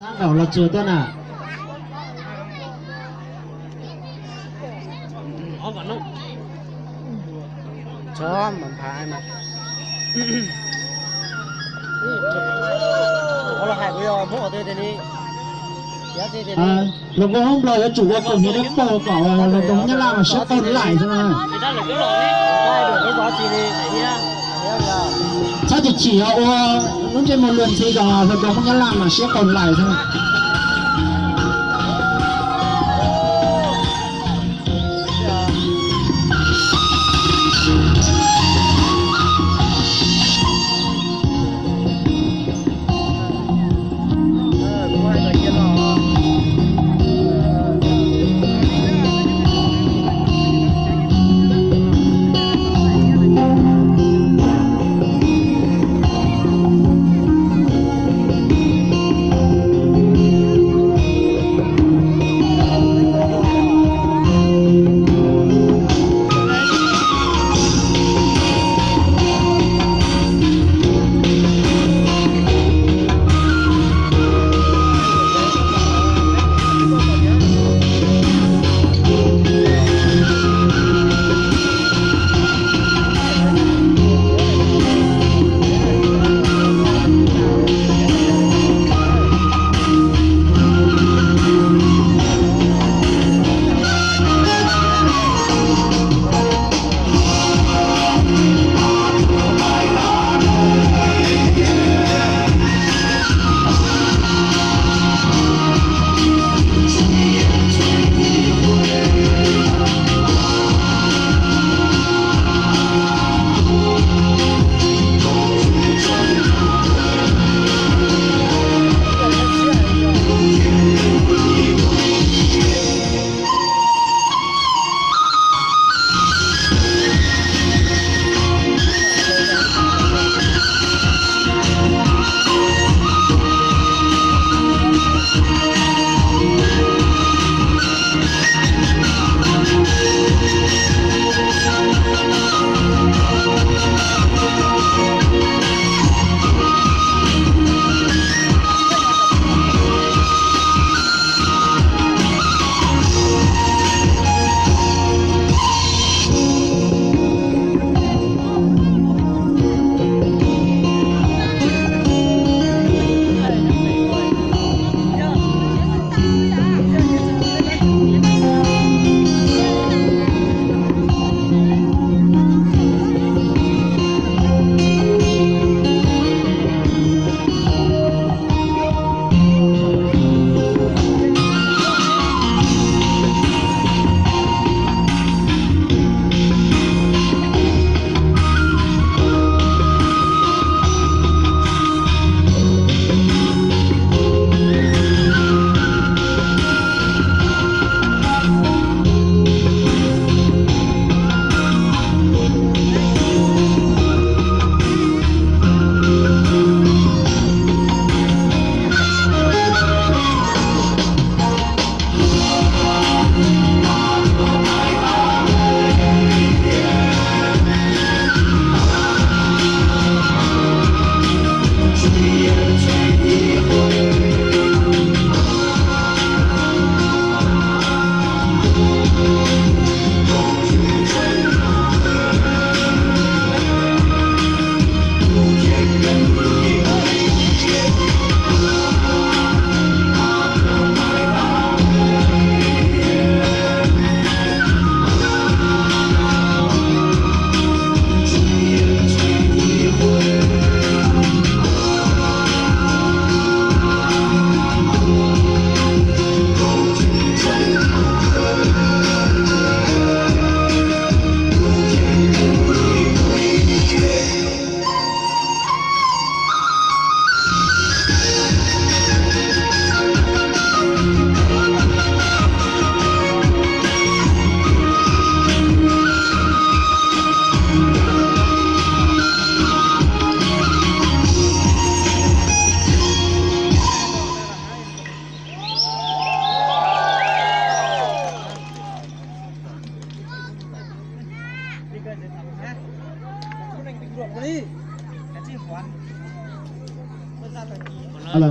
Tab nraum los tsuag tuaj na. Hluas nkauj Hmoob Nplog yuav tsum ua kaus hniav dawb paug kom hluas nkauj Hmoob Nyab Laj mas siab qaug lais xwb na. Txhob chim chim ua lub ntsej muag luag ntxhi kom hluas nkauj Hmoob Nyab Laj mas siab qaug lais xwb. Hello.